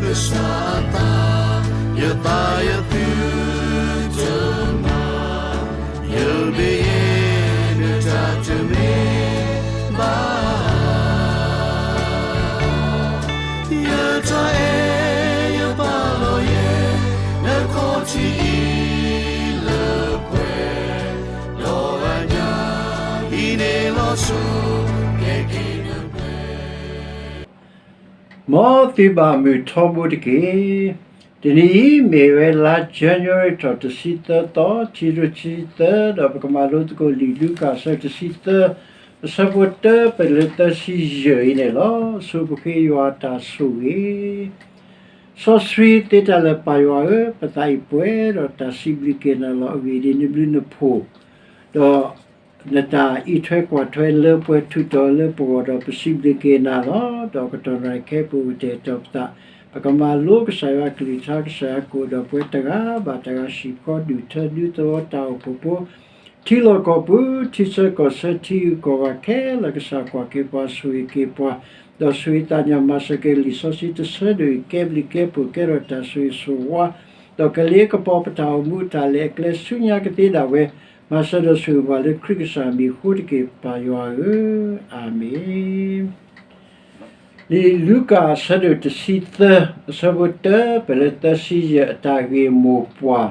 ကစၢ်အသး, ယသးယသုတမၤ, ယမ့ၢ်ယဲ နတၢ်တမ့ၢ်ဘၣ် ယတၢ်အဲၣ်ယပာ်လီၤယဲ နခီၣ်ထံးအံၤလၢပှဲၤ, ဒီးအညၣ်အံၤန့ၣ်လီၤဆီ ကဲက့ၤနပှဲၤ မ်သုဘၣ်မုာ်ထီဘိတက့ၢ်. တနံၤအံၤမ့ၢ်ဝဲလါ January ထီၣ်တဆံသၢသီ, ခံကထိခံဆံသၢ, ဒီးပကမၤလိသကိးလံာ်လူၤကၣ်အဆၢတဆံသၢ, အဆၢဖိတၢပၢၢ်လၢသၢဆံယဲၢ်အံၤန့ၣ်လီၤ. ဆိပဃ့ယွၤအတၢ်ဆိၣ်ဂ့ၤ စီဆှံသ့တၢ်လၢပၢ်ယွၤဧၢ, ပသးအံၤပှဲၤဒီးတၢ်စံးဘျုးက့ၤနၤလီၤ. အဂ့ၢ်ဒ်အံၤ, နဘျုးနဖှိၣ် ဒီး နတၢ်အံးထွဲကွၢ်ထွဲလၢပှဲၤထူးတီၤလၢပဂီၢ်ဒီး ပစံးဘျုးက့ၤနၤလီၤ. ဒီးကတီၢ်နံၤခဲအံၤ ပအိၣ်ကတဲာ်ကတီၤပသး, ပကမၤလိကစၢ်ယွၤအကလုၢ်ကထါ, ကစၢ်ယွၤကအိၣ်ဒီးပှၤတဂၤဘၣ်တဂၤ, ဟံၣ်ဖိဃီဖိ, ဒူၣ်ထၢဒူသဝီ, တၢ်အိၣ်ဖှိၣ်ဖိ, ထံလီၢ်ကီၢ်ပူၤ, ထံဆၢကီၢ်ဆၢ, ထံဂုၤကီၢ်ဂၤခဲလၢာ်, ကစၢ်ကွၢ်က့ၤပှၤ, ဆိၣ်ဂ့ၤက့ၤပှၤ, ဒီးဆိၣ်ဂ့ၤသးညီမၤစၢၤက့ၤ လံာ်စီဆှံတဆၢဒိၣ်အံၤ ကဲဘျုးကဲဖှိၣ် ကဲထီၣ်တၢ်ဆိၣ်ဂ့ၤဆိၣ်ဝါ, ဒီးကလ့ကပီၤပတၢ်အိၣ်မူ တၢ်လဲၤအကျဲဆူညါကသ့ဒၣ်ဝဲ, မၤစၢၤဒီးဆိၣ်ဂ့ၤပှၤလၢခရံာ်ကစၢ်အမံၤအဃိတက့ၢ်, ပၢ်ယွၤဧၢ, အၤမ့ၣ်. လံာ်လူၤကၣ်အဆၢဒိၣ်တဆံသၢ, အဆၢဖိတၢပၢၢ်လၢသၢဆံယဲၢ်, အတၢ်ဂ့ၢ်မိၢ်ပှၢ်,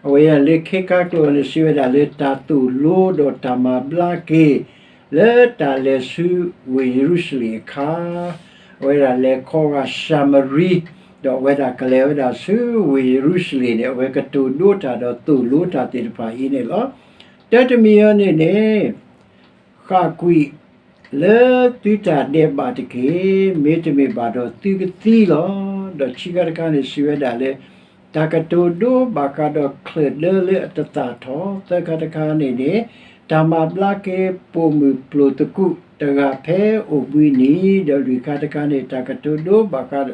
အဝဲအံၤလၢခဲကါကျိာ်န့ၣ် စံးဝဲဒၣ်လၢတၢ်သိၣ်လိဒီးတၢ်မၤဘျါက့ၤ လၢတၢ်လဲၤဆူဝ့ၢ်ယရူၤၡလ့ၣ်အခါ, အဝဲဒၣ်လဲၤခီဂာ်ၡၤမရံ, ဒီးအဝဲဒၣ်ကလဲၤဝဲဒၣ်ဆူဝ့ၢ်ယရူၤၡလ့ၣ်န့ၣ် အဝဲကတိၤဒိတၢ်ဒီးသိၣ်လိတၢ်သ့ၣ်တဖၣ်အံၤန့ၣ်လီၤ. တၢတမံၤအံၤန့ၣ်န့ၣ် ဃၣ်ကွံာ်လၢသုတၢ်ဒဲးဘးတက့ၢ်, မ့တမ့ၢ်ဘၣ်ဒီးသုကသံလီၤ. ဒီးခံခါတခါန့ၣ် စံးဝဲဒၣ်လၢ တၢ်ကတိၤဒိဘၣ်ဃးဒီးချၢၣ်ဒၢလၢအတသၣ်ထီၣ်, သၢခါတခါန့ၣ်န့ၣ် တၢ်မၤဘျါက့ၤပိာ်မုၣ်ပျိာ်သကူးတဂၤဖဲအိၣ်ဘှံးနံၤ, ဒီးလွံၢ်ခါတခါန့ၣ် တၢ်ကတိၤဒိဘၣ်ဃး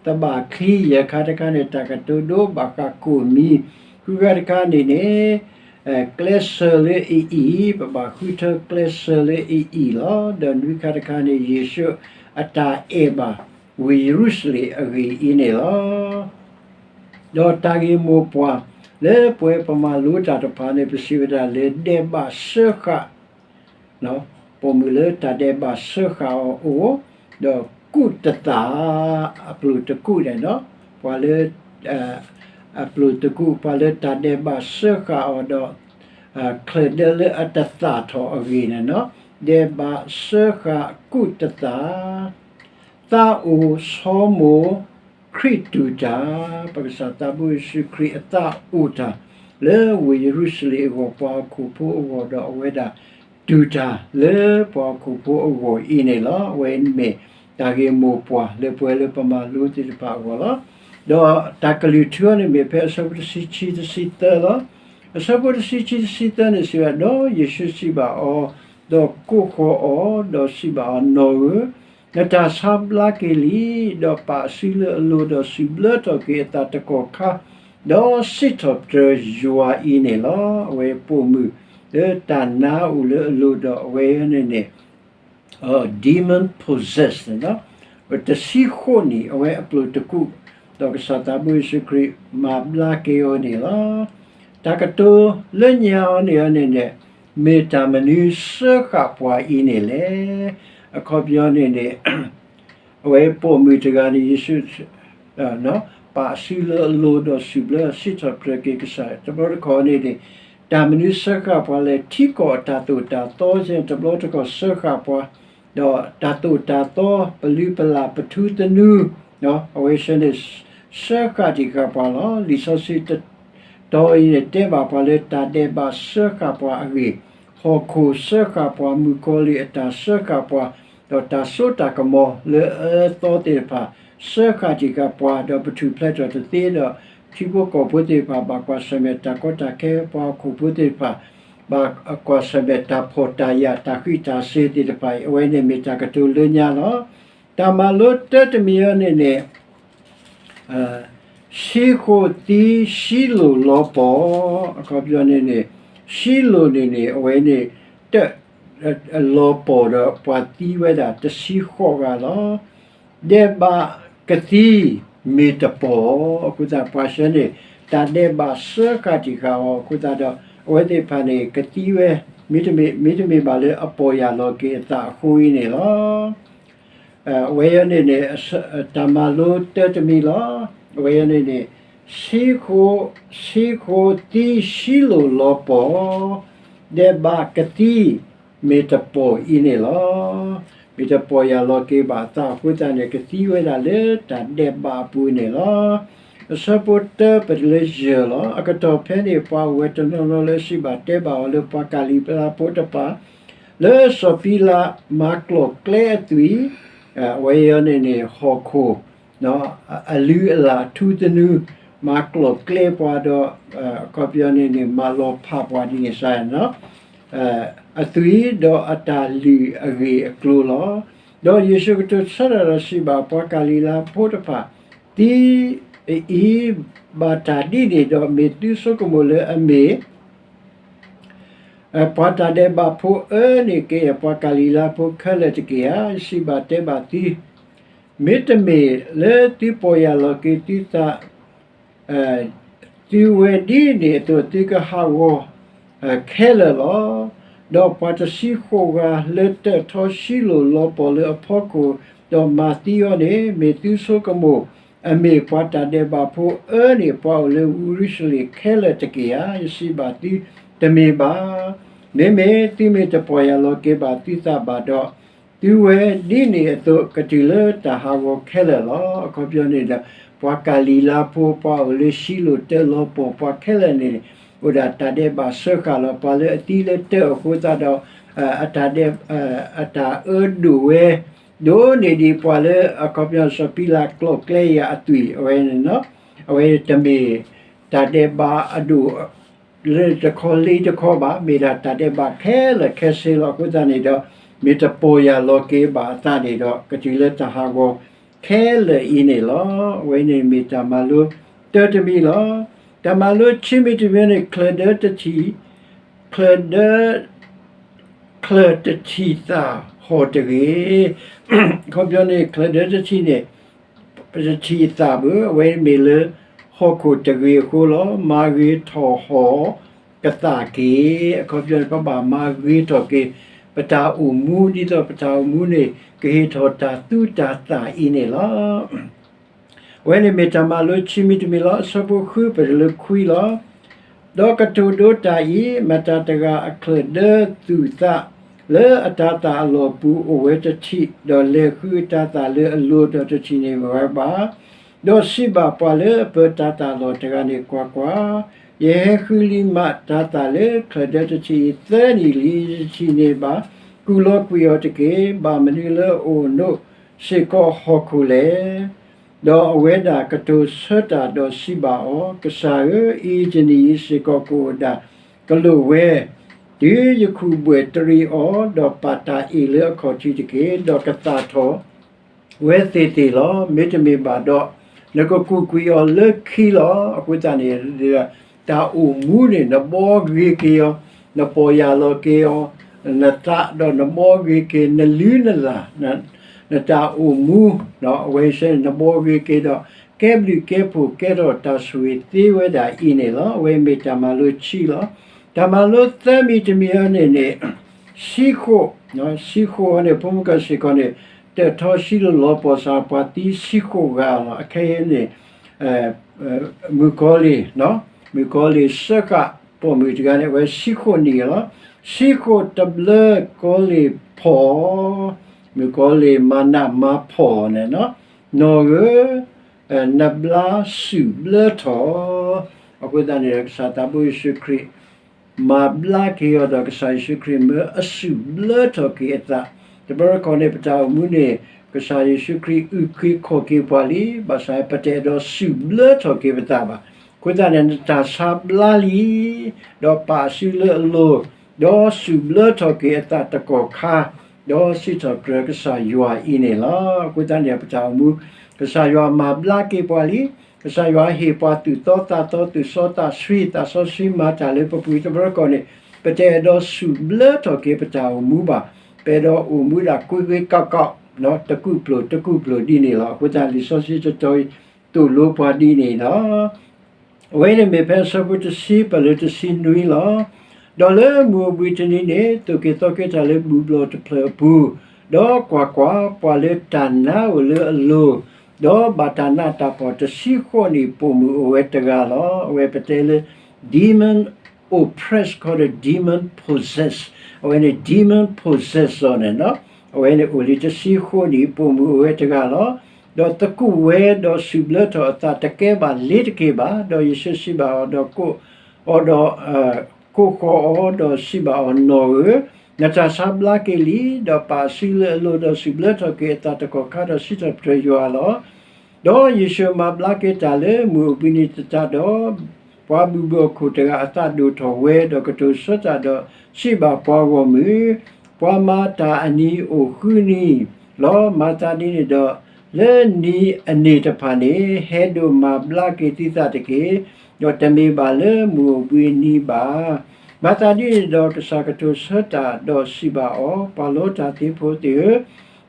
သဘၣ်ချံ, ယဲၢ်ခါတခါန့ၣ် တၢ်ကတိၤဒိဘၣ်ဃးကိၣ်မံၤ, ဃုခါတခါန့ၣ်န့ၣ် ကျဲစၢၤလၢအအံၤ, ပဘၣ်ဃုထၢကျဲစၢၤလၢအအံၤလီၤ. ဒီးနွံခါတခါန့ၣ် ယ့ၣ်ၡူးအတၢ်အဲၣ်ဘၣ်ဝ့ၢ်ယရူၤၡလ့ၣ်အဂ့ၢ်အံၤန့ၣ်လီၤ. ဒီးတၢ်ဂ့ၢ်မိၢ်ပှၢ်လၢပဝဲပမၤလိတၢ်တဖၣ်န့ၣ် ပစံးဝဲဒၣ်လၢဒဲးဘးစၢဃာ် ပိာ်မုၣ်လၢတၢ်ဒဲးဘးစၢဃာ်အီၤအိၣ်, ဒီးကူးတသၣ်, အပျိာ်တကူးန့ၣ်, ပှၤလၢ အပျိာ်တကူး, ပှၤလၢတၢ်ဒဲးဘးစၢဃာ်အီၤဒီး ချၢၣ်ဒၢလၢအတသၣ်ထီၣ်အဂ့ၢ်န့ၣ်, ဒဲးဘးစၢဃာ်ကူးတသၣ်, သးအိၣ်ဆီမိၢ်ခရံာ်တူၢ်တၢ်, ပကစၢ်သးဘိယ့ၣ်ၡူးခရံာ်အသးအိၣ်တၢ် လၢဝ့ၢ်ယရူၤၡလ့ၣ်အဂီၢ် ပှၤဟီၣ်ခိၣ်ဖိအဂီၢ်ဒီး အဝဲဒၣ်တူၢ်တၢ်လၢပှၤဟီၣ်ခိၣ်ဖိအဂီၢ်အံၤန့ၣ်လီၤ. အဝဲမ့ၢ်တၢ်ဂ့ၢ်မိၢ်ပှၢ်လၢပဝဲလၢပမၤလိသ့ၣ်တဖၣ်အဂီၢ်လီၤ. ဒီးတၢ်ကလုၢ်ထူအီၤန့ၣ်မ့ၢ်ဖဲအဆၢဖိတဆံခံ တဆံသၢလီၤ. အဆၢဖိတဆံခံ တဆံသၢန့ၣ်စံးဝဲ, ဒီးယ့ၣ်ၡူးစံးဘၣ်အီၤ, ဒီးကိးဃီၤအီၤ, ဒီးစံးဘၣ်အီၤ, နီၢ်ဧၢ, နတၢ်ဆါဘျါက့ၤလံ, ဒီးပာ်အစုလၢအလိၤ, ဒီးစံးဘျါထီၣ်က့ၤအသးတကီၢ်ခါ, ဒီးစံးထီၣ်ပတြၢၤယွၤအံၤန့ၣ်လီၤ. အဝဲပိာ်မုၣ်လၢတၢ်နါအိၣ်လၢအလိၤဒီးအဝဲန့ၣ်န့ၣ် demon possessed န့ၣ်လီၤ. တဆံဃိးနံၣ် အဝဲအပျိာ်တကူး, ဒီးကစၢ်သးဘိယ့ၣ်ၡူးခရံာ်မၤဘျါက့ၤအီၤန့ၣ်လီၤ. တၢ်ကတိၤလၢညါအီၤန့ၣ်အီၤန့ၣ်န့ၣ် မ့ၢ်တၢ်မနုၤစၢဃာ်ပှၤအံၤန့ၣ်လဲၣ်. အခီပညီန့ၣ်န့ၣ် အဝဲပိာ်မုၣ်တဂၤန့ၣ် ယ့ၣ်ၡူး ပာ်စုလၢအလိၤဒီးစံးဘျါစံးထီၣ်ပတြၢၤက့ၤကစၢ် တဘျီတခီၣ်န့ၣ်န့ၣ် တၢ်မနုၤစၢဃာ်ပှၤလဲၣ် ထံကီၢ်အတၢ်သိၣ်တၢ်သီ တဘျီတခီၣ်စၢဃာ်ပှၤ, ဒီးတၢ်သိၣ်တၢ်သီ ပလုၢ်ပလၢ်ပထူသနူ အဝဲဆၢန့ၣ် စၢဃာ်တံၢ်ဃာ်ပှၤလီၤ. လံာ်စီဆှံတတီၤအံၤန့ၣ် တဲဘၣ်ပှၤလၢတၢ်ဒဲးဘးစၢဃာ်ပှၤအဂ့ၢ်, ဟီၣ်ခိၣ်စၢဃာ်ပှၤ, မုၣ်ကီၤလံၢ်အတၢ်စၢဃာ်ပှၤ, ဒီးတၢ်စိတၢ်ကမီၤလၢအအၢအသီသ့ၣ်တဖၣ် စၢဃာ်တံၢ်ဃာ်ပှၤ ဒီးပထူၣ်ဖျဲးထီၣ်တသ့ဒီး ထံဖိကီၢ်ဖိသ့ၣ်တဖၣ် ဘၣ်ကွၢ်ဆၢၣ်မဲာ်တၢ်ကီတၢ်ခဲ ပှၤဟီၣ်ခိၣ်ဖိသ့ၣ်တဖၣ် ဘၣ်ကွၢ်ဆၢၣ်မဲာ်တၢ်ဖှီၣ်တၢ်ယာ် တၢ်ဃံးတၢ်စ့ၤသ့ၣ်တဖၣ်အံၤ အဝဲန့ၣ်မ့ၢ်တၢ်ကတိၤလၢညါလီၤ. တၢ်မၤလိတၢတမံၤအံၤန့ၣ်န့ၣ် ဆံဃိးသံ ရှံလိာ်လီၤပီၢ်, အခီပညီန့ၣ်န့ၣ် ရှံလိာ်န့ၣ်န့ၣ် အဝဲန့ၣ် တၢ် လီၤပီၢ်ဒီးပှၤသံဝဲဒၣ်တဆံဃိးဂၤလီၤ. ဒဲးဘးကသံ မ့ၢ်တပီၢ်အဃိသတး ပှၤဆှၢန့ၣ် တၢ်ဒဲးဘးစၢဃာ်တံၢ်ဃာ်အီၤအဃိသတးဒီး အဝဲသ့ၣ်တဖၣ်န့ၣ် ကသံဝဲ မ့တမ့ၢ် မ့တမ့ၢ်ဘၣ်လၢအပီၢ်ယၢ်လီၤက့ၤအသးအဃိအံၤန့ၣ်လီၤ. အဝဲအံၤန့ၣ်န့ၣ် တၢ်မၤလိတၢတမံၤလီၤ. အဝဲအံၤန့ၣ်န့ၣ် ဆံဃိ ဆံဃိသံဆံလိၣ်လီၤပီၢ် ဒဲးဘးကသံ မ့ၢ်တပီၢ်အံၤန့ၣ်လီၤ. မ့ၢ်တပီၢ်ယၢ်လီၤက့ၤဘၣ်အသးအဃိသတးန့ၣ် ကသံဝဲဒၣ်လၢတၢ်ဒဲးဘးအပူၤန့ၣ်လီၤ. အဆၢဖိတၢပတုၤလၢယဲၢ်လီၤ. အကတီၢ်ဖဲန့ၣ် ပှၤအိၣ်ဝဲတနီၤနီၤလၢအစံးဘၣ်တဲဘၣ်အီၤလၢပှၤကၤလံၤလါဖိတဖၣ် လၢစီၤပံလးမၤကျိာ်ကျဲအသွံၣ်, အဝဲအံၤန့ၣ်န့ၣ် ဟီၣ်ခိၣ် အလုၢ်အလၢ်ထူသနူ မၤကျိာ်ကျဲပှၤဒီး အခီပညီန့ၣ်န့ၣ် မၤလီၤဖးပှၤဒ်န့ၣ်စ့ၢ်ကီး အသွံၣ်ဒီးအတၢ်လုၢ်အဂ့ၢ်အကျိၤလီၤ. ဒီးယ့ၣ်ၡူးကတိၤဆၢတၢ်ဒီးစံးဘၣ်ပှၤကၤလံၤလါဖိတဖၣ်, သုအံၤဘၣ်တၢ်ဒ်န့ၣ်ဒီး မ့ၢ်သုဆိကမိၣ်လၢအမ့ၢ် ပှၤတၢ်ဒဲးဘးဖိအၢန့ၣ်က့ ပှၤကၤလံၤလါဖိခဲလၢာ်တက့ၢ်ဧါ. ယစံးဘၣ်တဲဘၣ်သု, မ့တမ့ၢ်လၢသုပီၢ်ယၢ်လီၤက့ၤသုသး သုဝဲဒ်န့ၣ်အသိး သုကဟးဂီၤခဲလၢာ်လီၤ. ဒီးပှၤတဆံဃိးဂၤလၢတၢၣ်ထီဆံလိၣ်လီၤပီၢ်လၢအဖီခိၣ် ဒီးမၤသံအီၤန့ၣ် မ့ၢ်သုဆိကမိၣ် အမ့ၢ်ပှၤတၢ်ဒဲးဘးဖိအၢန့ၣ် ပှၤအိၣ်လၢယရူၤၡလ့ၣ်ခဲလၢာ်တက့ၢ်ဧါ. ယစံးဘၣ်သု, တမ့ၢ်ဘၣ်. မ့မ့ၢ်သုမ့ၢ်တပီၢ်ယၢ်လီၤက့ၤဘၣ်သုသးဘၣ်ဒီး သုဝဲဒ်န့ၣ်အသိး ကတုၤလၢတၢ်ဟးဂီၤခဲလၢာ်လီၤ. အခီပညီန့ၣ်ဒီး ပှၤကၤလံၤလါဖိ ပှၤအိၣ်လၢဆံလိၣ်တၢၣ်လီၤပီၢ် ပှၤခဲလၢာ်န့ၣ် အိၣ်ဒၣ်တၢ်ဒဲးဘးစၢဃာ်လီၤ. ပှၤလၢအသံလၢတၢၣ်အဃိသတးဒီး အတၢ်ဒဲး အတၢ်အၢဒိၣ်ဝဲ ဒိၣ်န့ၢ်ဒံးပှၤလၢ အခီပညီစီၤပံလးကျိာ်ကျဲယၤအသွံၣ် အဝဲန့ၣ် အဝဲတမ့ၢ်တၢ်ဒဲးဘးအဒိၣ် လၢတခီလၢတခီဘၣ်, မ့ၢ်ဒၣ်တၢ်ဒဲးဘးခဲလၢာ်ခဲဆ့လီၤ. အဃိသတးန့ၣ်ဒီး မ့ၢ်တပီၢ်ယၢ်လီၤက့ၤဘၣ်အသးန့ၣ်ဒီး ကတုၤလၢတၢ်ဟးဂီၤခဲလၢာ်အံၤန့ၣ်လီၤ. အဝဲန့ၣ်မ့ၢ်တၢ်မၤလိတၢတမံၤလီၤ. တၢ်မၤလိခံမံၤတမံၤန့ၣ် ချၢၣ်ဒၢတထံၣ်, ချၢၣ်ဒၢ ချၢၣ်တထံၣ်သၣ်ဟီၣ်တဂ့ၤ. အခီပညီန့ၣ် ချၢၣ်ဒၢတထံၣ်န့ၣ် ပတထံၣ်အသၣ်ဘၣ်, အဝဲမ့ၢ်လၢဟီၣ်ခိၣ်တဂ့ၤအဃိလီၤ. မၤဂ့ၤထီၣ်ဟီၣ်ကသၣ်က့ၤ, အခီပညီန့ၣ် ပဘၣ်မၤဂ့ၤထီၣ်က့ၤ ပတၢ်အိၣ်မူ ဒ်သိးပတၢ်အိၣ်မူန့ၣ် ကဟ့ၣ်ထီၣ်တၢ်သူတၢ်သၣ်အံၤန့ၣ်လီၤ. အဝဲန့ၣ်မ့ၢ်တၢ်မၤလိခံမံၤတမံၤလီၤ. အဆၢဖိဃုပတုၤလၢခွံလီၤ. ဒီးကတိၤဒိတၢ်အံၤ, မတၤတဂၤအချၢၣ်ဒၢသူၣ်သး လၢအတၤသၣ်အလီၢ်ပူၤအိၣ်ဝဲတထံၣ်, ဒီးလဲၤဃုအတၤသၣ်လၢအလိၤဒီးတထံၣ်န့ၢ်ဝဲဘၣ်. ဒီးစံးဘၣ်ပှၤလၢအပၢၤတၤသၣ်အလီၢ်တဂၤန့ၣ်, ကွၢ်ကွၢ်, ယဟဲဃုလံမးတၤသၣ်လၢချၢၣ်ဒၢတထံၣ်အံၤသၢနံၣ်လံ, ယတထံၣ်န့ၢ်ဘၣ်, ကူၣ်လီၤကွံာ်အီၤတက့ၢ်. ဘၣ်မနုၤလၢအအိၣ်နိးစ့ၢ်ကီးဟီၣ်ခိၣ်လဲၣ်. ဒီးအဝဲဒၣ်ကတိၤဆၢတၢ်ဒီးစံးဘၣ်အီၤ, ကစၢ်ဧၢ, အံၤတနံၤအံၤစ့ၢ်ကီးကအိၣ်ဒၣ်ကလိာ်ဝဲ, တုၤယခူၣ်ဘှဲၣ်တရံးအီၤ, ဒီးပာ်တၢ်အ့ၣ်လၢအခီၣ်ထံးတက့ၢ်. ဒီးကသၣ်ထီၣ်ဝဲသ့ၣ်သ့ၣ်လီၤ. မ့တမ့ၢ်ဘၣ်ဒီး နကကူၣ်ကွံာ်အီၤလၢခံလီၤ. အဃိသတးန့ၣ် တၢ်အိၣ်မူန့ၣ် နဘှီဂ့ၤက့ၤအီၤ, နပီၢ်ယၢ်လီၤက့ၤအီၤ, နသးဒီးနဘှီဂ့ၤက့ၤ နလုၢ်နလၢ် နတၢ်အိၣ်မူ အဝဲဆဲန့ၣ် နဘှီဂ့ၤက့ၤဒီး ကဲဘျုးကဲဖှိၣ်ကဲထီၣ်တၢ်ဆိၣ်ဂ့ၤသ့ဝဲဒၣ်အံၤန့ၣ်လီၤ. အဝဲမ့ၢ်တၢ်မၤလိဆံလီၤ. တၢ်မၤလိသၢမံၤတမံၤအံၤန့ၣ်န့ၣ် ဆံဃိး, ဆံဃိးအံၤန့ၣ် ဖိမုၣ်ကီၢ်စ့ၢ်ကီးန့ၣ် တၢၣ်ထီဆံလိၣ်လီၤပီၢ်စ့ၢ် ပှၤသံဆံဃိးဂၤလီၤ. အခဲအံၤန့ၣ် မုၣ်ကီၤလံၢ်, မုၣ်ကီၤလံၢ်စၢဃာ်ပိာ်မုၣ်တဂၤန့ၣ် အဝဲဆံဃိးနံၣ်လီၤ. ဆံဃိးတဘျၢကီၤလံၢ်ဖီၣ်, မုၣ်ကီၤလံၢ်မၤနးမၤဖှီၣ်န့ၣ်, နီၢ်ဧၢ, နဘျါစူၣ်ဘျၢထီၣ်. အဃိသတးန့ၣ် ကစၢ်သးဘိယ့ၣ်ၡူးခရံာ် မၤဘျါက့ၤအီၤဒီး ကစၢ်ယ့ၣ်ၡူးခရံာ်မၢအစူၣ်ဘျၢထီၣ်က့ၤအသး, တဘျီတခီၣ်န့ၣ် ပတၢ်အိၣ်မူန့ၣ် ကစၢ်ယ့ၣ်ၡူးခရံာ်အုၣ်က့ၤခီၣ်က့ၤပှၤလံ, ဘၣ်ဆၣ်ပတအဲၣ်ဒိးစူၣ်ဘျၢထီၣ်က့ၤပသးဘၣ်. အဃိသတးန့ၣ် နတၢ်ဆါဘျါလံ, ဒီးပာ်အစုလၢအလိၤ, ဒီးစူၣ်ဘျၢထီၣ်က့ၤအသးတကီၢ်ခါ, ဒီးစံးထီၣ်ပတြၢၤကစၢ်ယွၤအံၤန့ၣ်လီၤ. အဃိသတးန့ၣ် ပတၢ်အိၣ်မူ ကစၢ်ယွၤမၤဘျါက့ၤပှၤလံ, ကစၢ်ယွၤဟ့ၣ်ပှၤသူၣ်သီသးသီ သူၣ်စီသးဆှံ သးစီဆှံမၤတၢ်လၢပပူၤတဘျီတခီၣ်န့ၣ် ပတအဲၣ်ဒိးစူၣ်ဘျၢထီၣ်က့ၤပတၢ်အိၣ်မူဘၣ်. ပအဲၣ်ဒိးအိၣ်မူဒၣ်ကွ့ကွ့ကီကီ, တကူာ်ပျိာ်တကူာ်ပျိာ်ဒ်န့ၣ်လီၤ. အဃိသတးလံာ်စီဆှံတတီၤအံၤ သိၣ်လိပှၤဒ်န့ၣ်လီၤ. အဝဲန့ၣ်မ့ၢ်ဖဲအဆၢဖိတဆံပှဲၤလၢတဆံနွံလီၤ. ဒီးလၢမုၢ်အိၣ်ဘှံးတနံၤန့ၣ် သိၣ်က့ၤသီက့ၤတၢ်လၢဘူၣ်ဘျီၣ်တဖျၢၣ်အပူၤ, ဒီးကွၢ်ကွၢ်, ပှၤလၢတၢ်နါအိၣ်လၢအလိၤ, ဒီးဘၣ်တၢ်နးတၢ်ဖှီၣ်တဆံဃိးနံၣ်ပိာ်မုၣ်အိၣ်ဝဲတဂၤလီၤ. အဝဲပတဲလၢ demon oppressed ခီဒီး demon possessed, အဝဲန့ၣ် demon possessed လီၤန့ၣ်လီၤ. အဝဲန့ၣ်အိၣ်လံတဆံဃိးနံၣ် ပိာ်မုၣ်အိၣ်ဝဲတဂၤလီၤ. ဒီးသကူးဝဲဒီးစူၣ်ဘျၢထီၣ်အသးတကဲဘၣ်လ့ၤတက့ၢ်ဘၣ်. ဒီးယ့ၣ်ၡူးစံးဘၣ်အီၤဒီးကိးအီၤဒီး ကိးဃီၤအီၤဒီးစံးဘၣ်အီၤ, နီၢ်ဧၢ, နတၢ်ဆါဘျါက့ၤလံ, ဒီးပာ်အစုလၢအလိၤ, ဒီးစူၣ်ဘျၢထီၣ်က့ၤအသးတကီၢ်ခါ, ဒီးစံးထီၣ်ပတြၢၤယွၤလီၤ. ဒီးယ့ၣ်ၡူးမၤဘျါက့ၤတၢ်လၢမုၢ်အိၣ်ဘှံးနံၤသတးဒီး, ပှၤဘူၣ်ဘၣ်ခိၣ်တဂၤအသးဒိၣ်ထီၣ်ဝဲ, ဒီးကတိၤဆၢတၢ်ဒီးစံးဘၣ်ပှၤဂီၢ်မုၢ်, ပှၤမၤတၢ်အနံၤအိၣ်ဃုနံၤလီၤ. မၤသးဒ်န့ၣ်ဒီး, လၢနံၤအနံၤတဖၣ်န့ၣ် ဟဲဒိးမၤဘျါက့ၤသုသးတက့ၢ်, ဒီးတမ့ၢ်ဘၣ်လၢမုၢ်အိၣ်ဘှံးနံၤဘၣ်. မၤသးဒ်န့ၣ်ဒီး ကစၢ်ကတိၤဆၢတၢ်ဒီးစံးဘၣ်အီၤ, ပှၤလီတၢ်သ့ဖိသ့ၣ်ဧၢ,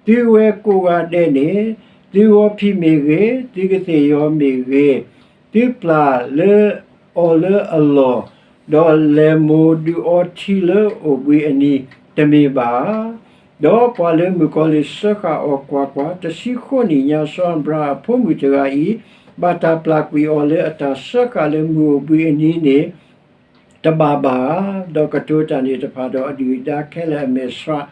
သုဝဲကိးဂၤဒဲးန့ၣ်, သုဂီၤဖံးမ့ၢ်ဂ့ၤ, သုကသ့ၣ်ယီၤမ့ၢ်ဂ့ၤ, သုပျၢ်လၢအီၤလၢအလီၢ်, ဒီးလဲၤမိၢ်ဒုးအီထံလၢအိၣ်ဘှံးအနံၤတမ့ၢ်ဘၣ်ဧါ. ဒီးပှၤလၢမုၣ်ကီၤလံၢ်စၢဃာ်အီၤ, ကွၢ်ကွၢ်, တဆံဃိးနံၣ်ညါစီၤအၤဘြၤဟၣ်အဖိမုၣ်တဂၤအံၤ, ဘၣ်တၢ်ပျၢ်ကွံာ်အီၤလၢအတၢ်စၢဃာ်လၢမုၢ်အိၣ်ဘှံးအနံၤန့ၣ် တဘၣ်ဘၣ်ဧါ. ဒီးကတိၤတၢ်န့ၣ်တဖၣ်ဒီးအဒုၣ်အဒါခဲလၢာ်အမဲာ်ဆှး,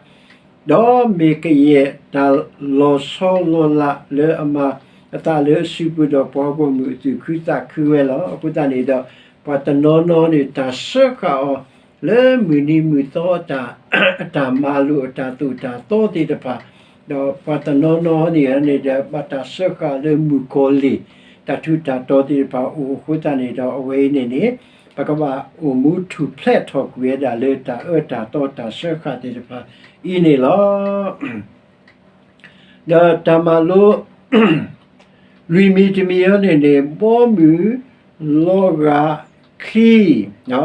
ဒီးမ့ၢ်ကယဲၢ်တၢ်လီၤဆီလီၤလးလၢအမၤအသးလၢအစုပူၤ, ဒီးပှၤဂီၢ်မုၢ်အသူၣ်ခုသးခုဝဲလီၤ. အဃိသတးန့ၣ်ဒီး ပှၤတနီၤနီၤန့ၣ် တၢ်စၢဃာ်အီၤလၢမုၢ်နံၤမုၢ်သီအတၢ်, အတၢ်မၤလိာ်အတၢ်သိၣ်တၢ်သီသ့ၣ်တဖၣ်, ဒီးပှၤတနီၤနီၤန့ၣ်န့ၣ်ဒီး ဘၣ်တၢ်စၢဃာ်လၢမုၣ်ကီၤလံၢ် တၢ်ထူးတၢ်တီၤသ့ၣ်တဖၣ်အိၣ်အဃိသတးန့ၣ်ဒီး အဝဲအံၤန့ၣ်န့ၣ် ပကဘၣ်အိၣ်မူထူၣ်ဖျဲးထီၣ်ကွံာ်ဝဲဒၣ်လၢတၢ်အၢတၢ်သီတၢ်စၢဃာ်သ့ၣ်တဖၣ်အံၤန့ၣ်လီၤ. ဒီးတၢ်မၤလိ လွံၢ်မံၤတမံၤအံၤန့ၣ်န့ၣ် ဘီမုၢ်လီၤဂာ်ချံ,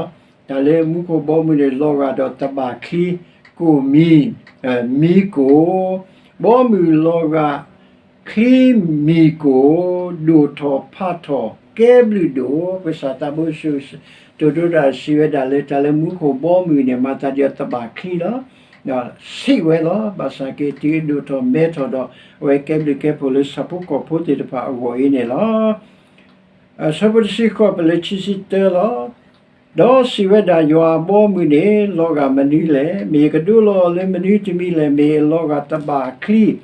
တၢ်လၢမူခိၣ်ဘီမုၢ်န့ၣ် လီၤဂာ်ဒီးသဘၣ်ချံ, ကိၣ်မံၤ, မံကိၣ်, ဘီမုၢ်လီၤဂာ်ချံမံၤကိၣ်, ဒိၣ်ထီၣ်ဖးထီၣ်ကဲဘျုးဒိၣ်, ကစၢ်သးဘိယ့ၣ်ၡူး တိၤဒိတၢ်စံးဝဲဒၣ်လၢတၢ်လၢမူခိၣ်ဘီမုၢ်န့ၣ် မၤသးဒ်အီၤသဘၣ်ချံလီၤ. ဆံးဝဲလီၤ. ဘၣ်ဆၣ်က့ၤတုၤအဒိၣ်ထီၣ်မဲထီၣ်ဒီး အဝဲကဲဘျုးကဲဖှိၣ်လၢဆၣ်ဖိကီၢ်ဖိသ့ၣ်တဖၣ်အဂီၢ်အံၤန့ၣ်လီၤ. အဆၢဖိတဆံဃိး ပလၢခံဆံတၢလီၤ. ဒီးစံးဝဲဒၣ်, ယွၤအဘီအမုၢ်န့ၣ် လီၤဂာ်မနုၤလဲၣ်. မ့ၢ်ယကဒိလီၤအီၤလၢမနုၤတမံၤလဲၣ်. မ့ၢ်အလီၤဂာ်သဘၣ်ချံ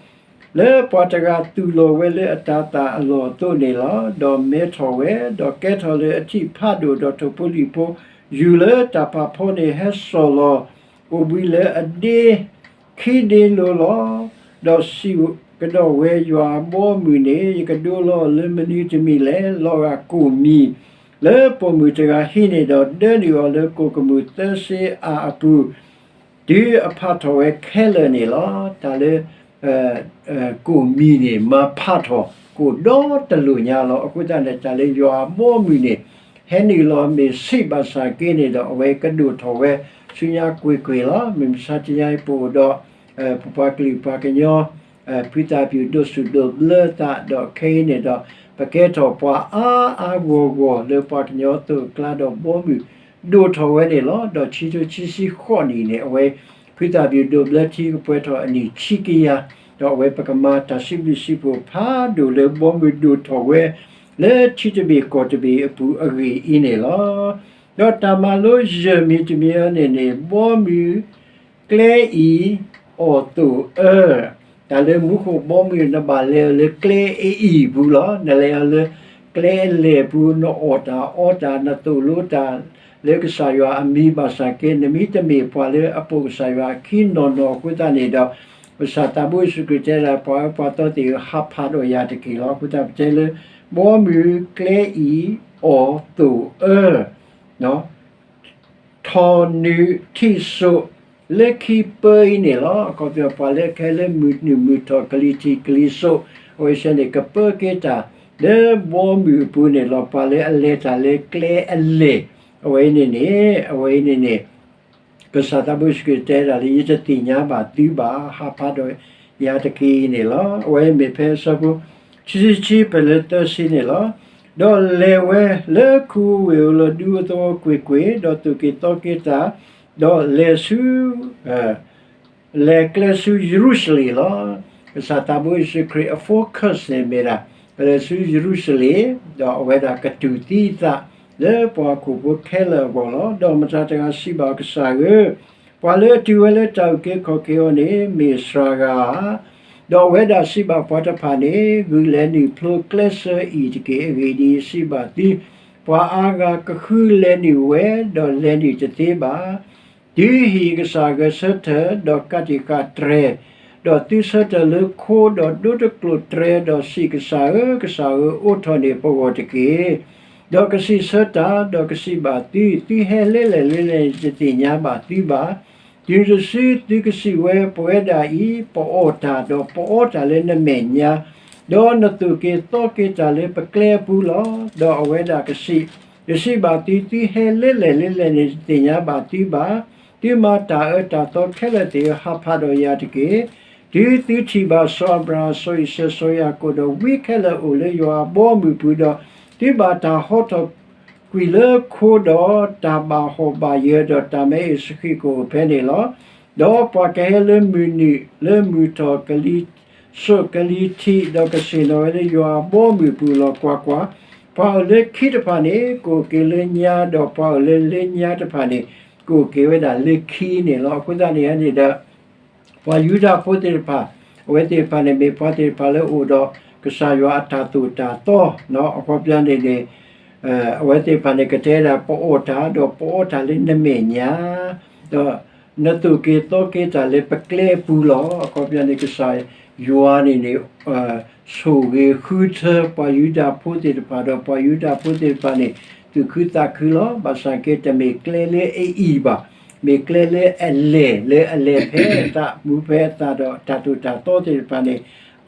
လၢပှၤတဂၤသူၣ်လီၤဝဲလၢအတၤသၣ်အလီၢ်အသိးန့ၣ်လီၤ. ဒီးမဲထီၣ်ဝဲ, ဒီးကဲထီၣ်လၢအထံၣ်ဖးဒိၣ်, ဒီးထိၣ်ဖိလံၣ်ဖိယူၤလၢတၢ်ဖးဖီန့ၣ် ဟဲစိာ်လီၤအိၣ်ဘှံးလၢအဒ့ ခံဒ့လိၤလီၤ. ဒီးစံးကဒီးဝဲ, ယွၤအဘီအမုၢ်န့ၣ် ယကဒိလီၤအီၤလၢမနုၤတမံၤလဲၣ်. လီၤဂာ်ကိၣ်မံၤ လၢပိာ်မုၣ်တဂၤဟံးန့ၢ်ဒီး ဒၢနုာ်အီၤလၢကိၣ်ကမူၣ်သၢစ့အၤအပူၤ တုၤအဖးထီၣ်ဝဲခဲလၢာ်န့ၣ်လီၤ. တၢ်လၢ ကိၣ်မံၤန့ၣ် မၤဖးထီၣ်ကိၣ်ဒီတလိၣ်ညါလီၤ. အဃိသတးန့ၣ် တၢ်လၢယွၤအဘီအမုၢ်န့ၣ် ဟဲနုာ်လီၤမ့ၢ်ဆံးဘၣ်ဆၣ်က့န့ၣ်ဒီး အဝဲကဒိၣ်ထီၣ်ဝဲဆူညါကွ့ၢ်ကွ့ၢ်လီၤ. မုၢ်မဆါတနံၤအံၤ ပအိၣ်ဒီး ပပှၤကလုာ်ပှၤကညီ ဖုသၣ်ပျုၢ်ဒိးစူၣ်ဒိးဘျၢသး ဒီးခဲအံၤန့ၣ်ဒီး ပကဲထီၣ်ပှၤအါအါဂီၢ်ဂီၢ်လၢပှၤကညီအသိးအကျါ ဒီးဘီမုၢ်ဒိၣ်ထီၣ်ဝဲန့ၣ်လီၤ. ဒီးခံထိခံဆံဃိးနံၣ်န့ၣ် အဝဲဖုသၣ်ပျုၢ်ဒိးဘျၢထံကပှဲၤထီၣ်အနံၣ်ခံကယၤ, ဒီးအဝဲပကမၤတၢ်စံးဘျုးစံးဖှိၣ်ဖးဒိၣ်လၢဘီမုၢ်ဒိၣ်ထီၣ်ဝဲ လၢထံတဘ့ၣ်ကီၢ်တဘ့ၣ်အပူၤအဂ့ၢ်အံၤန့ၣ်လီၤ. ဒီးတၢ်မၤလိယဲၢ်မံၤတမံၤအံၤန့ၣ်န့ၣ် ဘီမုၢ် ကျဲအံၤအီၣ်သိၣ်အၢ, တၢ်လၢမူခိၣ်ဘီမုၢ် နဘၣ်လဲၤအီၤလၢကျဲအအံၤအပူၤလီၤ. နလဲၤအီၤလၢကျဲအလဲၢ်အပူၤ နအီၣ်တၢ်အီတၢ် နသိၣ်လိတၢ်လၢကစၢ်ယွၤအမံၤဘၣ်ဆၣ်က့ နမ့တမ့ၢ်ပှၤလၢအပိာ်ကစၢ်ယွၤအခံနီၢ်နီၢ်အဃိသတးန့ၣ်ဒီး ကစၢ်သးဘိယ့ၣ်ၡူးခရံာ်တဲဒၣ် ပှၤအၢပှၤသီသ့ၣ်ဧၢ ဟးဖးဒီးယၤတက့ၢ်လီၤ. အဃိသတးပတဲလၢ ဘီမုၢ်ကျဲအံၤအီၣ်သိၣ်အၢ ထီၣ်နုာ်ထံၣ်စိးလၢခံပၢအံၤန့ၣ်လီၤ. အခီပညီပှၤလၢအခဲလၢမုၢ်နုာ်မုၢ်ထီၣ်ကလံၤထံးကလံၤစိး အဝဲသ့ၣ်န့ၣ် ကပၢက့ၤတၢ်လၢဘီမုၢ်အပူၤန့ၣ်လီၤ. ပှၤလၢအလဲၤတၢ်လၢကျဲအလဲၢ် အဝဲအံၤန့ၣ်န့ၣ် အဝဲအံၤန့ၣ်န့ၣ် ကစၢ်သးဘိယ့ၣ်ၡူးခရံာ်တဲဒၣ်လၢ ယတသ့ၣ်ညါဘၣ်သုဘၣ် ဟးဖးဒီးယၤတက့ၢ်အံၤန့ၣ်လီၤ. အဝဲမ့ၢ်ဖဲအဆၢဖိ ခံဆံခံ ပလၢသၢဆံန့ၣ်လီၤ. ဒီးလဲၤဝဲလၢခူဝ့ၢ်ဧိၤလီၤဒူအသဝီကွ့ၢ်ကွ့ၢ်, ဒီးသူၣ်က့ၤသီက့ၤတၢ်, ဒီးလဲၤဆူ လဲၤကျဲဆူယရူၤၡလ့ၣ်လီၤ. ကစၢ်သးဘိယ့ၣ်ၡူးခရံာ်အ focus န့ၣ်မ့ၢ်ဒၣ် လဲၤဆူယရူၤၡလ့ၣ်, ဒီးအဝဲဒၣ်ကတူၢ်သံအသးလၢပှၤဟီၣ်ခိၣ်ဖိခဲလၢာ်အဂီၢ်လီၤ. ဒီးမတၤတဂၤစံးဘၣ်အီၤ, ကစၢ်ဧၢ, ပှၤလၢအတုၤဝဲလၢတၢ်အုၣ်က့ၤခီၣ်က့ၤအီၤန့ၣ် မ့ၢ်စှၤဂၤဧါ. ဒီးအဝဲဒၣ်စံးဘၣ်ပှၤတဖၣ်န့ၣ်, ဂုာ်လဲၤနုာ်ဖျိကျဲစၢၤအံၤတက့ၢ်. အဂ့ၢ်ဒ်အံၤ, စံးဘၣ်သု, ပှၤအါဂၤကဃုလဲၤနုာ်ဝဲ, ဒီးလဲၤနုာ်တသ့ဘၣ်. တုၤဟံၣ်ကစၢ်ဂဲၤဆၢထၢၣ်, ဒီးကးတံာ်ဃာ်တြဲၤ, ဒီးသုဆၢထၢၣ်လၢခိ, ဒီးဒိတကျိာ်တြဲၤ, ဒီးစံး, ကစၢ်ဧၢ, ကစၢ်ဧၢ, အိးထီၣ်န့ၢ်ပဂီၢ်တက့ၢ်. ဒီးကစံးဆၢတၢ်, ဒီးကစံးဘၣ်သု, သုဟဲလၢလဲၣ်လၢလဲၣ်န့ၣ် တသ့ၣ်ညါဘၣ်သုဘၣ်. တုၤနုၤတစုသုကစံးဝဲ, ပဝဲဒၣ်အံၤ ပအီၣ်တၢ်, ဒီးပအီတၢ်လၢနမဲာ်ညါ, ဒီးနသူၣ်က့ၤသီက့ၤတၢ်လၢပကျဲအပူၤလီၤ. ဒီးအဝဲဒၣ်ကစံး, ယစံးဘၣ်သု, သုဟဲလၢလဲၣ်လၢလဲၣ်န့ၣ် တသ့ၣ်ညါဘၣ်သုဘၣ်. သုမၤတၢ်အၢတၢ်သီခဲလၢာ်သ့ၣ်ဧၢ, ဟးဖးဒီးယၤတက့ၢ်. တုၤသုထံၣ်ဘၣ်စီၤအၤဘြၤဟၣ်, စီၤအံၤစဲး, စီၤယၤကိာ်, ဒီးဝံခဲလၢာ်အိၣ်လၢယွၤအဘီအမုၢ်ပူၤ, ဒီးသုဘၣ်တၢ်ဟီထီၣ်ကွံာ်လၢခိဒီး, တၢ်ဘၣ်ဟီၣ်ဘၣ်ယၢၤ, ဒီးတၢ်မၤအ့ၣ်စဃံးကအိၣ်ဖဲန့ၣ်လီၤ. ဒီးပှၤကဟဲလၢမုၢ်နုာ်လၢမုၢ်ထီၣ်ကလံၤစိးကလံၤထံး, ဒီးကဆ့ၣ်နီၤဝဲလၢယွၤအဘီအမုၢ်ပူၤလီၤ. ကွၢ်ကွၢ်, ပှၤအိၣ်လၢခံတဖၣ်န့ၣ် ကအိၣ်က့ၤလၢညါ, ဒီးပှၤအိၣ်လၢလၢညါတဖၣ်န့ၣ် ကအိၣ်က့ၤဝဲဒၣ်လၢခံန့ၣ်လီၤ. အဃိသတးန့ၣ်န့ၣ်ဒီး ပှၤယူဒၤဖိသ့ၣ်တဖၣ်, အဝဲသ့ၣ်တဖၣ်န့ၣ်မ့ၢ်ပှၤသ့ၣ်တဖၣ်လၢအိၣ်ဒီးကစၢ်ယွၤအတၢ်သိၣ်တၢ်သီ, အခီပညီန့ၣ်န့ၣ် အဝဲသ့ၣ်တဖၣ်န့ၣ်ကတဲဒၣ် ပအီၣ်တၢ်, ဒီးပအီတၢ်လၢနမဲာ်ညါ, ဒီးနသူၣ်က့ၤသီက့ၤတၢ်လၢပကျဲအပူၤလီၤ. အခီပညီန့ၣ် ကစၢ်ယွၤန့ၣ်န့ၣ် ဆိၣ်ဂ့ၤဃုထၢပှၤယူဒၤဖိသ့ၣ်တဖၣ်, ဒီးပှၤယူဒၤဖိသ့ၣ်တဖၣ်န့ၣ် သူၣ်ခုသးခုလီၤ. ဘၣ်ဆၣ်က့တမ့ၢ်ကျဲလၢအအံၤဘၣ်, မ့ၢ်ကျဲလၢအလဲၢ်လၢအလဲၢ်ဖဲအသး, မူဖဲအသး, ဒီးတၢ်သိၣ်တၢ်သီသ့ၣ်တဖၣ်န့ၣ်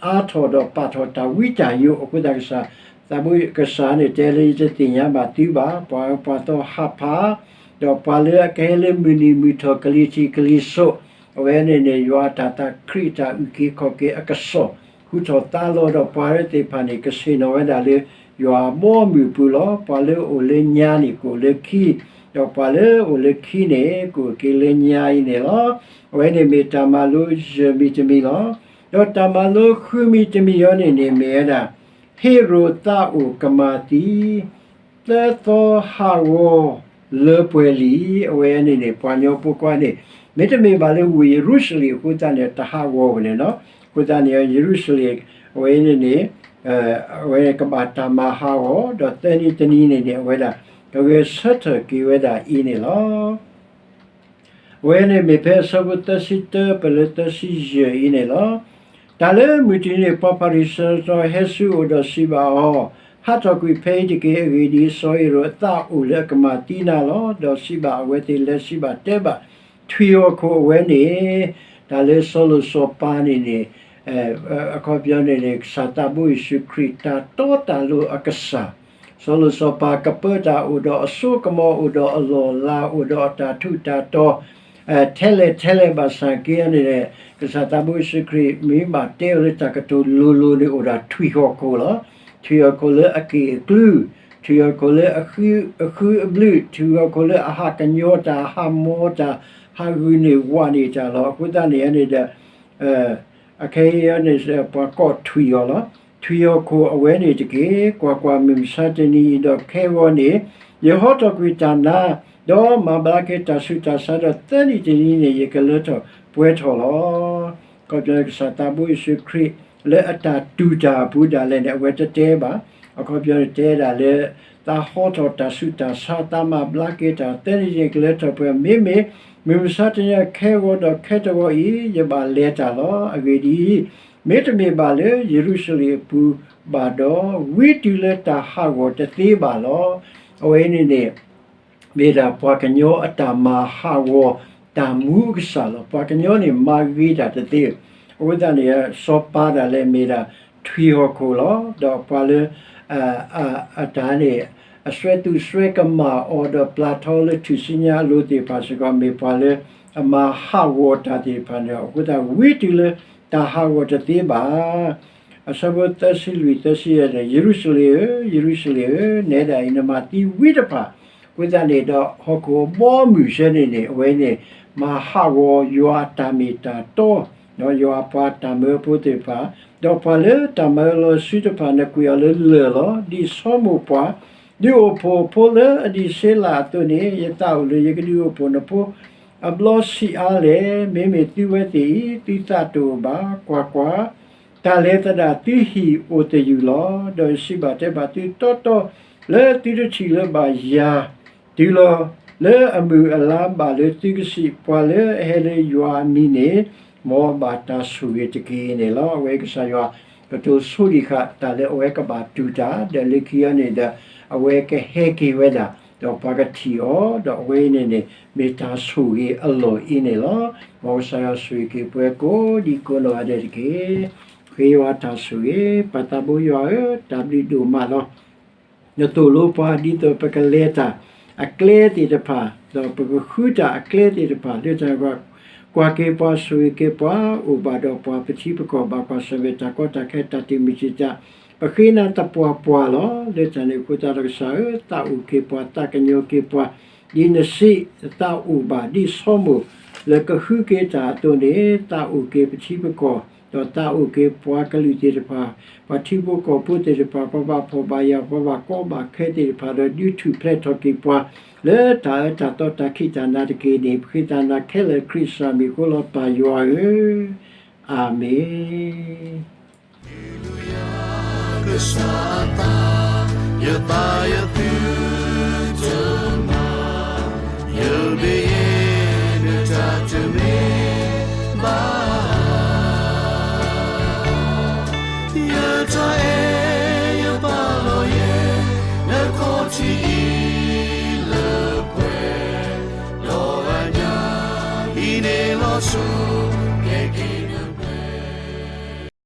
အါထီၣ်ဒီးပာ်ထီၣ်တၢ်ဝံတၢ်ယိး. အဃိသတးကစၢ်, သးဘိကစၢ်န့ၣ်တဲလၢယတသ့ၣ်ညါဘၣ်သုဘၣ်, ပှၤအၢပှၤသီဟးဖး, ဒီးပှၤလၢအကဟဲလၢမုၢ်နံၤမုၢ်ထီၣ်ကလံၤထံးကလံၤစိး, အဝဲန့ၣ်န့ၣ် ယွၤအတၢ်သးခရံာ်တၢ်အုၣ်က့ၤခီၣ်က့ၤအကစီၣ် ဃုထီၣ်သါလီၤဒီးပှၤသ့ၣ်တဖၣ်န့ၣ် ကဆ့ၣ်နီၤဝဲဒၣ်လၢ ယွၤအဘီအမုၢ်အပူၤလီၤ. ပှၤလၢအအိၣ်လၢညါန့ၣ် ကအိၣ်လၢခံ, ဒီးပှၤလၢအအိၣ်လၢခံန့ၣ် ကအိၣ်က့ၤလၢညါအံၤန့ၣ်လီၤ. အဝဲန့ၣ်မ့ၢ်တၢ်မၤလိယဲၢ်မံၤတမံၤလီၤ. ဒီးတၢ်မၤလိဃုမံၤတမံၤအံၤန့ၣ်န့ၣ် မ့ၢ်ဝဲဒၣ် ဟ့ရိၣ်သးအိၣ်ကမၤသံ သၢသီဟးဂီၤလၢပှဲၤလံ. အဝဲန့ၣ်န့ၣ် ပှၤကညီဖိခွါန့ၣ် မ့တမ့ၢ်ဘၣ်လၢဝ့ၢ်ယရူၤၡလ့ၣ်အဃိသတးန့ၣ် တဟးဂီၤဘၣ်န့ၣ်လီၤ. အဃိသတးန့ၣ် ယရူၤၡလ့ၣ် အဝဲန့ၣ်န့ၣ် အဝဲကဘၣ်တၢ်မၤဟးဂီၤ ဒီးသၢနံၤတနံၤန့ၣ်န့ၣ် အဝဲဒၣ် ကဂဲၤဆၢထၢၣ်က့ၤဝဲဒၣ်အံၤန့ၣ်လီၤ. အဝဲန့ၣ်မ့ၢ်ဖဲအဆၢဖိသၢဆံတၢ ပလၢသၢဆံယဲၢ်အံၤန့ၣ်လီၤ. တၢ်လၢမုၢ်တနံၤန့ၣ် ပှၤဖၤရံၤၡဲတနီၤဟဲဆူအအိၣ်ဒီးစံးဘၣ်အီၤ, ဟးထီၣ်ကွံာ်ဖဲအံၤတက့ၢ်. အဂ့ၢ်ဒ်အံၤ, စီၤဟ့ရိၣ်အသးအိၣ်လၢအကမၤသံနၤလီၤ. ဒီးစံးဘၣ်အဝဲသ့ၣ်, လဲၤစံးဘၣ်တဲဘၣ်ထွံၣ်ဟီၣ်ခိၣ်အဝဲန့ၣ်, တၢ်လၢစီၤလိၤစီၤပၤန့ၣ်န့ၣ် အခီပညီန့ၣ်န့ၣ် ကစၢ်သးဘိယ့ၣ်ၡူးခရံာ် တၢ်တီတၢ်လိၤအကစၢ်, စီၤလိၤစီၤပၤကပၢတၢ်အိၣ်ဒီးအစိကမီၤ အိၣ်ဒီးအလီၢ်အလၤ အိၣ်ဒီးအတၢ်ထူးတၢ်တီၤ ထဲလဲၣ်ထဲလဲၣ်ဘၣ်ဆၣ်က့န့ၣ် ကစၢ်သးဘိယ့ၣ်ၡူးခရံာ် မ့ၢ်ဘၣ်တဲအီၤလၢတၢ်ကတိၤလိၤလိၤန့ၣ် အိၣ်ဒၣ်ထွံၣ်ဟီၣ်ခိၣ်လီၤ. ထွံၣ်ဟီၣ်ခိၣ်လၢအက့ၢ်အကျူ, ထွံၣ်ဟီၣ်ခိၣ်လၢအဃု, အဃုအဘျုး, ထွံၣ်ဟီၣ်ခိၣ်လၢအဟးကညီၤတၢ်, ဟးမီတၢ်, ဟးဂုာ်န့ၢ်ဝးန့ၢ်တၢ်လီၤ. အဃိသတးန့ၣ်န့ၣ်ဒီး အခဲအံၤန့ၣ် ပှၤကိးထွံၣ်အီၤလီၤ. ထွံၣ်ဟီၣ်ခိၣ်အဝဲန့ၣ်တက့ၢ်. ကွၢ်ကွၢ်, မုၢ်မဆါတနံၤအံၤဒီးခဲဂီၤန့ၣ် ယဟီထီၣ်ကွံာ်တၢ်နါ, ဒီးမၤဘျါက့ၤတၢ်ဆူးတၢ်ဆါ, ဒီးသၢနံၤတနံၤန့ၣ် ယကလၢထီၣ်ပှဲၤထီၣ်လီၤ. အခီပညီ ကစၢ်သးဘိယ့ၣ်ၡူးခရံာ် လၢအတၢ်တူၢ်တၢ်အပူၤဒၣ်လဲာ်န့ၣ် အဝဲတတဲဘၣ်. အခီပညီန့ၣ်တဲဒၣ်လၢ သးဟီထီၣ်တၢ်ဆူးတၢ်ဆါ, သးမၤဘျါက့ၤတၢ်, သၢနံၤန့ၣ်ကလၢထီၣ်ပှဲၤ, မ့မ့ၢ် မုၢ်မဆါတနံၤခဲဂီၤဒီးခဲတဂီၤအံၤ ယဘၣ်လဲၤတၢ်လီၤ. အဂ့ၢ်ဒ်အံၤ, မ့တမ့ၢ်ဘၣ်လၢယရူၤၡလ့ၣ်အပူၤဘၣ်ဒီး, ဝံတုၤလၢတၢ်ဟးဂီၤတသ့ဘၣ်လီၤ. အဝဲန့ၣ်န့ၣ် မ့ၢ်ဒၣ်ပှၤကညီအတၢ်မၤဟးဂီၤတၢ်မူအကစၢ်လီၤ. ပှၤကညီန့ၣ်မၤဂ့ၤတၢ်တသ့, အဃိသတးန့ၣ် စီၤပၤဒၣ်လဲာ်မ့ၢ်ဒၣ်ထွံၣ်ဟီၣ်ခိၣ်လီၤ. ဒီးပှၤလၢ အတၢ်န့ၣ် အစွဲသူၣ်စွဲကမၣ်အီၤဒီးပျၢ်ထီလၢထူၣ်စုညါအလိၤသ့ၣ်တဖၣ်စ့ၢ်ကီး မ့ၢ်ပှၤလၢအမၤဟးဂီၤတၢ်သ့ၣ်တဖၣ်န့ၣ်လီၤ. အဃိသတးဝံတုၤလၢတၢ်ဟးဂီၤတသ့ဘၣ် အဆၢဖိသၢဆံလွံၢ် သၢဆံယဲၢ်န့ၣ်, ယရူၤၡလ့ၣ်ဧၢ, ယရူၤၡလ့ၣ်ဧၢ, နဲဒၣ်အံၤနမၤသံဝံတဖၣ်, အဃိသတးန့ၣ်ဒီး ဟီၣ်ခိၣ်အဘီအမုၢ်ဆၢန့ၣ်န့ၣ် အဝဲန့ၣ် မၤဟးဂီၤယွၤအတၢ်မ့ၢ်တၢ်တီ, ဒီးယွၤအပှၤတၢ်မၢဖိသ့ၣ်တဖၣ်, ဒီးပှၤလၢတၢ်မၤအၢလီၤစုတဖၣ် နကွံာ်အီၤလၢလၢၢ်လီၤ. ဒ်စီၤမိၣ်ပှၢ် ဒုးအိၣ်ဖှိၣ်အဖိလၢအဒံးစ့လးအသိးန့ၣ်, ယသးအိၣ်လၢယကဒုးအိၣ်ဖှိၣ်နဖိ အဘျီဆံးအါလဲၣ်. မ့မ့ၢ်သုဝဲသ့ၣ်အံၤ သုသးတအိၣ်ဘၣ်. ကွၢ်ကွၢ်, တၢ်လဲၤသဒၣ်သုဟံၣ်အိၣ်သယုၢ်လီၤ. ဒီးယစံးဘၣ်တဲဘၣ်သုတီတီ, လၢသုတထံၣ်လၢၤဘၣ်ယၤ, တုၤလီၤလၢအမုၢ်အလါဘၣ်လၢသုကစံး, ပှၤလၢအဟဲလၢယွၤအမံၤန့ၣ် မ်အဘၣ်တၢ်ဆိၣ်ဂ့ၤတက့ၢ်န့ၣ်လီၤ. အဝဲကစၢ်ယွၤ ကတိၤဆိဒံးဃာ်တၢ်လၢအဝဲကဘၣ်တူၢ်တၢ်, ဒီးလၢခံအံၤန့ၣ်ဒီး အဝဲကဟဲက့ၤဝဲဒၣ်, ဒီးပှၤကထံၣ်အီၤ, ဒီးအဝဲအံၤန့ၣ်န့ၣ် မ့ၢ်တၢ်ဆိၣ်ဂ့ၤအလီၢ်အံၤန့ၣ်လီၤ. မ်ကစၢ်ယွၤဆိၣ်ဂ့ၤက့ၤပှၤကိးဒံကိးနီၢ်ဂၤဒဲးတက့ၢ်. ဃ့ယွၤတၢ်ဆိၣ်ဂ့ၤ, ပၢ်သးဘိယွၤဧၢ, တၢ်ဘျုးဒိၣ်မးလီၤ. နသိၣ်လိပှၤဒ်သိးပကလဲၤတၢ်အကျဲသ့ၣ်တဖၣ်, ဒီးပကဃုတၢ်အကျဲသ့ၣ်တဖၣ်, လၢတၢ်ကွၢ်က့ၤပှၤ, ဆိၣ်ဂ့ၤက့ၤပှၤ, အိၣ်ဘၣ်ဒီးပှၤ, ပထံပကီၢ်ဘၣ်ကွၢ်ဆၢၣ်မဲာ်တၢ်ကီတၢ်ခဲတၢ်တမုာ်တံာ်တာ်, ပဃ့နၤသပှၢ်ပှၢ်လီၤ. လၢတၢ်န့ၣ်အဃိသတးဒီးကစၢ်ဧၢ, သးအိၣ်က့ၤပှၤ, သးကညီၤက့ၤပှၤ, ဒ်နစံးသးအိၣ်ဘၣ်, ဒ်စီၤမိၣ်လၢကဃုက့ၤတၢ်အသိးန့ၣ်, သးအိၣ်က့ၤပထံပကီၢ်, ဒီးသးအိၣ်က့ၤပှၤကလုာ်သ့ၣ်တဖၣ်, ပှၤထံဖိကီၢ်ဖိသ့ၣ်တဖၣ်, ပှၤဘၣ်ဖှီၣ်ဘၣ်ယာ်, ပှၤဘၣ်ကီဘၣ်ခဲသ့ၣ်တဖၣ်, ဒီးဒုးထူၣ်ဖျဲးထီၣ်က့ၤပှၤ လၢတၢ်အၢတၢ်သီတၢ်ခံးတၢ်နၤတက့ၢ်န့ၣ်, ပဃ့တၢ်နၤခဲလၢာ်ခရံာ်စၢ်မံၤအဃိလီၤ ပၢ်ယွၤဧၢ, အၤမ့ၣ်. ကစၢ်အသး, ယသးယသုတမၤ, ယဘၣ်ယဲနတၢ်တမ့ၢ်ဘၣ်, ယတၢ်အဲၣ်ယပာ်လီၤယဲ, နခီၣ်ထံးအံၤလၢပှဲၤ, ဒီးအညါ, ဟံးန့ၢ်